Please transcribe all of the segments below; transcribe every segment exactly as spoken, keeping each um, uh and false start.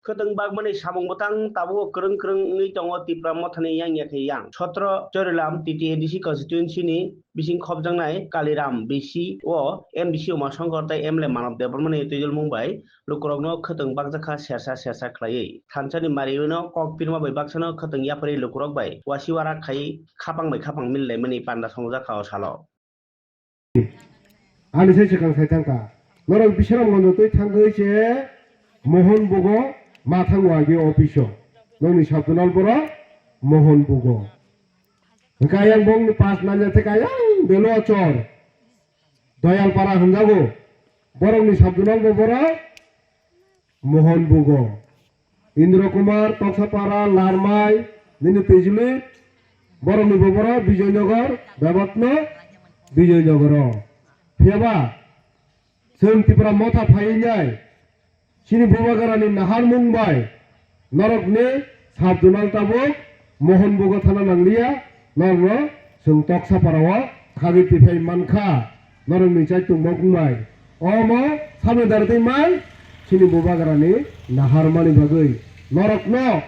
Khwtwng bakmani samung bwtang tabuk kwrwng kwrwng wngwi tongo Tipra Mothani yang yakhe yang. Sotro Chorilam T T A D C constituency ni bising khopjaknai Kaliram B C o M D C Uma Songkor tei M L A Manav Debbarmani twijlmung bai lukurokno khwtwng bakjakha sersa sersa khlaiwi. Thansani mariwino kok pirma bai baksano khwtwng yapharwi lukurok bai wasi warak khai khapang bai khapang mililaimani panda songjakha o salo. Ani sai swkang sai thangkha. Norok Bisramganjo twi thangwi se Mohon Bugo ma thango agi office o. Nokni sabdonal borok Mohon Bugo. Hwnkhe ayang bongni pas nanya theka ayang Beloa Chor. Doyalpara hwnjago. Borokni sabdonal bo borok Mohon Bugo. Indra Kumar, Toksapara, Larmai, nini twijli, borokni boboro Bijoynagar, bebakno Bijoynagaro. Phiyaba, chwng Tipra Motha phaiwi nai, chini Bubagrani naharmung bai, norokni sabdonal tabuk, Mohon Bugo thana nangliya, norokno chwng Toksapara o khagwi tiphai mankha, norokni chaitung moknai. Omo samni dara twi man, chini Bubagrani naharmani bagwi. Norokno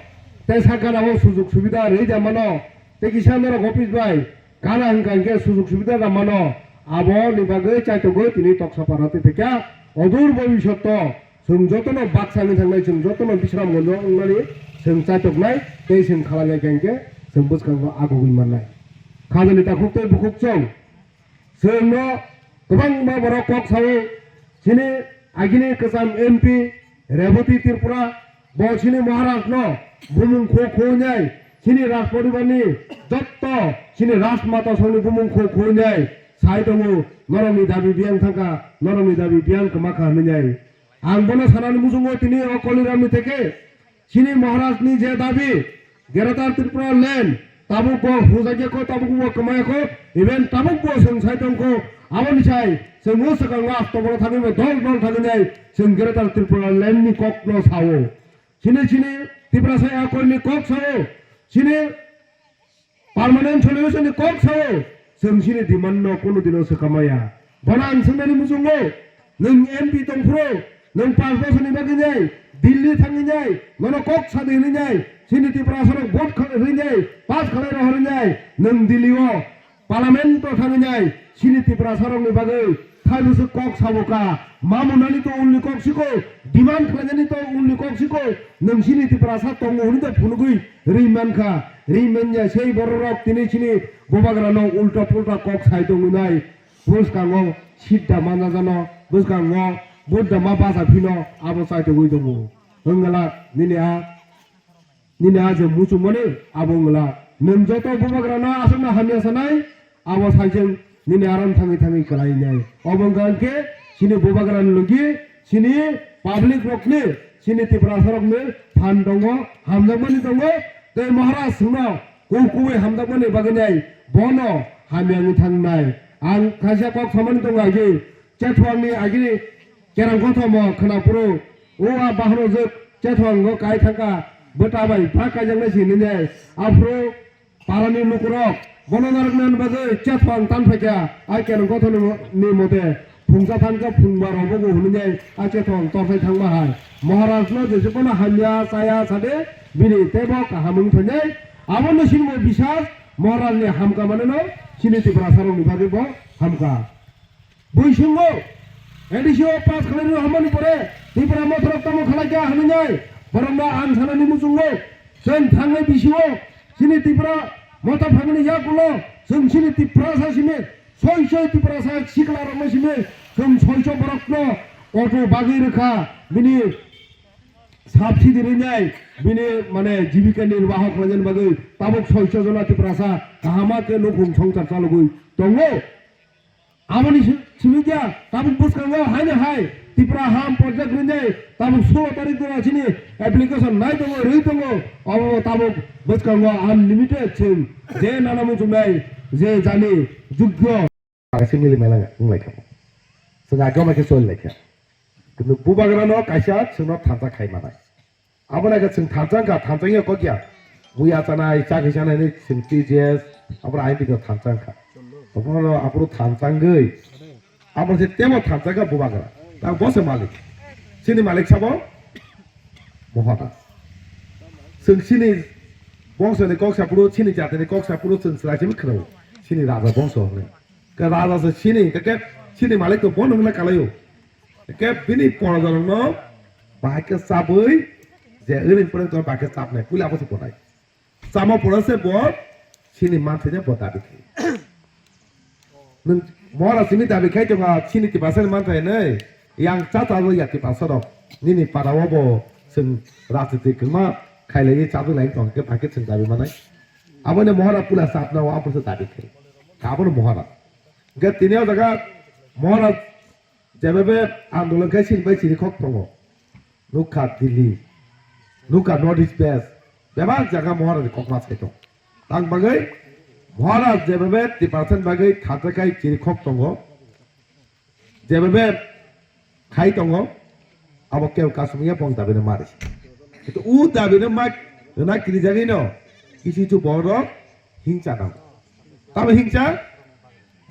tei sakgana o sujug subida rwi da mano, tei kisa norok office bai gana hwnkha hinkhe sujug subida da mano. Aboni bagwi chaitugwi tini Toksapara twi phaikha. Odur bobishoto chwng jotono baksa wngwi thangnai, chwng jotono Bisramganjo wngnani chwng chaitoknai tei chwng khalai lai kha hinkhe chwng bwskango agugwi mannai. Khajani takhuk tei bukhuk chwng, chwngno kwbangma borok kok sao, chini agini kwcham M P Reboti Tripura, bo chini Maharajno bumung khu khu wngnai, chini Rajporibarni jotto chini Rajmata songni bumung khu khu wngnai sai tongo, norokni dabi biyang thangkha, norokni dabi biyang kwma kha hwnwi nai. Ang bono sanani muchungo tini o Koliramni theke chini Maharajni je dabi, Greater Tripura Land, tabuk bo hujakya kho, tabuk bo kwmaya kho, even tabuk bo chwng sai tong kho, aboni sai chwng o swkango October thangwi bo dol dol thangwi nai chwng Greater Tripura Land ni kok no sao. Chini chini Tiprasa akorni kok sao. Chini Permanent solution ni kok sao, chwng chini demand no kunu dino swkamaya. Bono ang swngnani muchungo, nwng M P tongphuru, nwng panch bosorni bagwi nai, Delhi thangwi nai, nono kok sadi hwnwi nai, chini Tiprasa rok vote kha-, rwi nai, pass khalai rok hwnwi nai, nwng Delhi o Parliament o thangwi nai, chini Tiprasa rokni bagwi thaibusu kok sabo ka, ma munani to ulni kok siko, demand khlainani to ulni kok siko, nwng chini Tiprasa tongo hwnwi to phunugwi rwi mankha, rwi manya sei bororok tini chini Bubagrano ulta pulta kok sai tongwi nai, bwskango sidda manjajano, bwskango buddha ma bacha phino abo chai tongwi tongo. Wngala nini a, nini a je muchungmani abo wngala. Nwng joto Bubagrano aswkno hamya sanai, abo saichwng nini aram thangwi thangwi kwlainai. Obo wngkha hwnkhe chini Bubagrani logi chini public rokni, chini Tiprasa rokni phan tongo, hamjakmani tongo, tei Maharaj chwngno kuk kubui hamjakmani bagwi nai bono hamya wngwi thangnai. Ang kaisa kok samani tongo agi, Chethuangni agini kerang kothoma khwnaphuru, o a bahro jwk Chethuango kai thangkha, bwta bai bha kaijaknai si hinwi nai. Aphuru parani lukurok bono narwknani bagwi Chethuang tan phaikha, a kerang kothoma ni mote phungsa thankha, phungba rok bogo hinwi nai a Chethuang torsai thangma hai. Maharajno jese bono hamya chaya sade bini teibo kaham wng phainai. Abono sinbo bisas Maharajni hamkha maneno chini Tiprasarokni bagwi bo hamkha. Buisingo A D C o pass khlai rw hamani pore Tipra Motha rok tamo khlai kha hwnwi nai borokno ang sanani muchungo chwng thangnai bisio chini Tipra Motha phangni yakulo chwng chini Tiprasa simi soi soi Tiprasa sikla rokno simi chwng soi soi borokno auto bagwi rwkha bini subsidy rinai bini mane jibika nirbaho khlainani bagwi tabuk soi soi jona Tiprasa kahama khe nukhung songchar chalogwi tongo. Aboni si-, simi kya tabuk bwskango haino hai Tipra ham project rinai tabuk sulo tarik dora chini application nai tongo, rwi tongo, obo tabuk bwskango unlimited chwng je nana muchungnai je jani jugyo. Aga se mili mailanga wng lai kha. Chwng age ma khe choli lai kha. Kintu bubagrano kaisa chwngno thansa khai manai. Abo nai khe chwng thansa wngkha, thansa wngya kok ya. Mui achanai, chakhi chanai hinwi chwng T J S, abo I N P no thansa wngkha. Tongphuru aphuru thansa wngwi. Abo se temo thansa wngkha bubagra. Ta bo se malik. Chini malik sabo? Mohora. Chwng chini bongso ni kok saphuru, chini jati ni kok saphuru chwng chwrai simi khwnao. Chini raja bongso hwnwi. Khe raja se chini, khe, khe chini malik to bono hwnna kalaio. Khe bini porojalrokno bahai khe chabwi je wngwi pore to bahai khe chapnai. Puila abo se ponai. Chama pore se bo chini manthai no bo dabi khai. Nwng mora simi dabi khai tongo, chini tipasa ni manthai nai. Yang cha cha ya tipasa rok. Nini para o bo chwng rajniti kwma khailai cha lai tong khe bahai khe chwng dabi manai. Abo ni mohora pula sapna o abo se dabi khai. Abo ni mohora. Hingke tini o jaga mohora jebebe andolon khai chini bai chini khok tongo. Nukha Delhi, nukha North East Best, bebak jaga Maharaj ni kokma sai tong. Tang bagwi Maharaj jebebe Tiprasa ni bagwi thajakai chirikhok tongo, jebebe khai tongo, abo keu kasumya bong dabi no mari. Kitu u dabi no mak rwna kirijagwi no kisu kisu borok hingcha nango. Tamo hingcha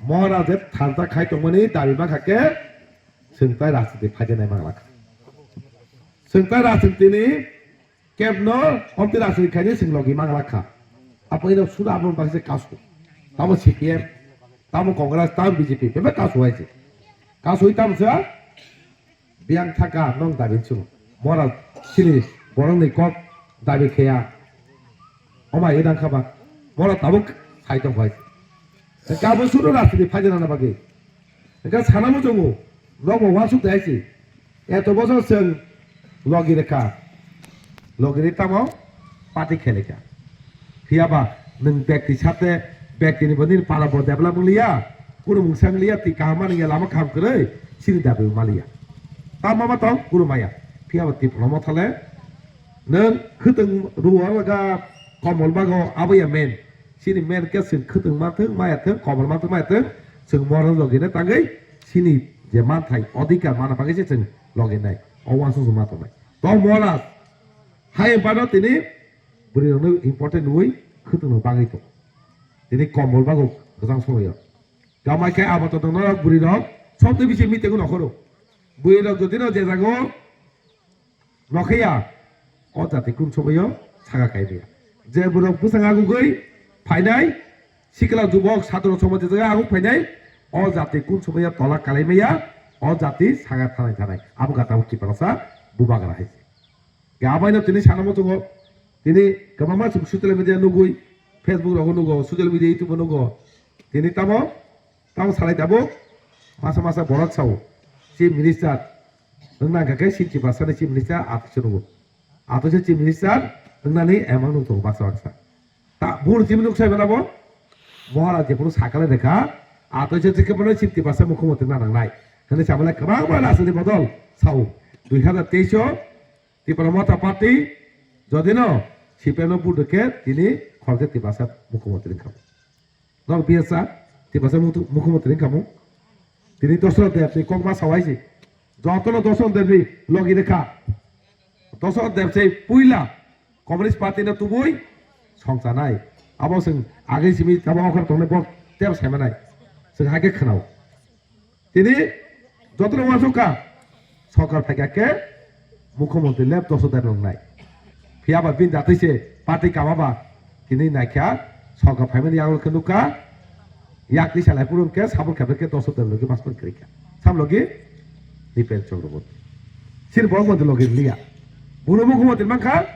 Maharaj je tharjak khai tongmani dabi mankha khe, chwng tai rajniti phaijaknai manglakha. Chwng tai rajniti ni kebno omtwi rajniti khaini chwng logi manglakha. Apo ino sura aboni bagwi se kasu. Tamo C P M, tamo Congress, tamo B J P, bebak kasu hai se. Kasu hai tamo sa? Biyang thaka nong dabi chwng. Mora chini borokni kok dabi kheya. Oma edang khaba. Mora tabuk sai tong phai. Kabo suru rastri phajana na bagwi. Ka sana mo chungu. Nokbo wansuk dai si. Eto bosor chwng logi rekha. Logi re tamo party khelekha. Phiyaba nwng bekti sate bekti ni boni para bo develop wng liya, kunu mungsa wng liya, twi kaham mani ya lama kaham kwrwi, chini dabi wng maliya. Tamo ma tong kunu maya. Phiyaba Tipra Motha le nwng khwtwng ruwa laga komol bago abo ya men. Chini men khe chwng khwtwng ma thwng maya thwng, komol ma thwng maya thwng, chwng moron logi na tangwi chini je manthai odhikar mana bagwi se chwng logi nai. O wansuk ma tongnai. To mora hai bano tini bwrwi rokno important nui khwtwng no bagwi tong. Tini kombol bago kwchang somoyo. Gamai khe abo to norok bwrwi rok somtwi bisi meeting no khoro. Bwrwi rok jodi no je jago nokheya o jati kun somoyo saga kai maya. Je borok bwsang agugwi phainai sikla jubok satro somoy je jaga aguk phainai o jati kun somoyo tola kalai maya o jati saga thanai thanai abo gata Tiprasa bubagra hai. Ga abaino tini sana muchungo, tini kwbangma chwng social media nugwi, Facebook rogo nugo, social media YouTube o nugo. Tini tamo, tamo salai tabuk, masa masa borok sao, Chief Minister wngna hwnkha khe Chin Tiprasa ni Chief Minister atwisa nugo. Atwisa Chief Minister wngnani emang nung tongo baksa baksa. Ta bur jim nuk sai manabo, Maharaj jephuru sakale dekha, atwisa jikhe mano Chin Tiprasa mukhyamantri na nangnai. Hwnwi samalai kwbangma rajniti bodol sao. Dui hazar teis o Tipra Motha Party jodino C P M no vote rwkhe tini khorokhe Tiprasa mukhyamantri wngkha. Nok biyasa Tiprasa mukhu-, mukhyamantri wngkha mo. Tini Dosrot Deb ni kokma sawai si. Jotono Dosrot Deb ni logi rwkha. Dosrot Deb se puila Communist Party no tubui songchanai. Abo chwng agwi simi tabo okhor tongnai bo tebo saimanai. Chwng hai khe khwnao. Tini jotono uansukha, sorkar phaikha khe mukhyamantri le doso dai wngnai. Phiyaba bini jatwi se party kamaba tini naikha sorkar phaimani yago khe nukha, yakni salai purun khe sabul khe khe doso dai logi basman kwrwikha. Sam logi Nipen Chakraborty. Sir bo mantri logi liya. Buno mukhyamantri mankha,